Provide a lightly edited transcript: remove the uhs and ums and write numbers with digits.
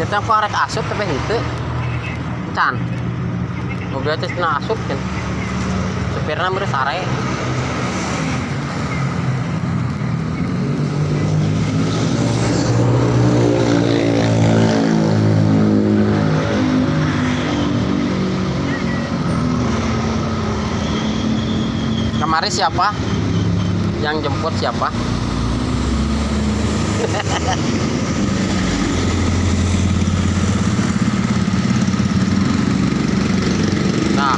Kita kok arek asup tapi henteu. Can. Mobil teh cenah asup kan. Supirna meureun sare. Kemarin siapa? Yang jemput siapa? Nah.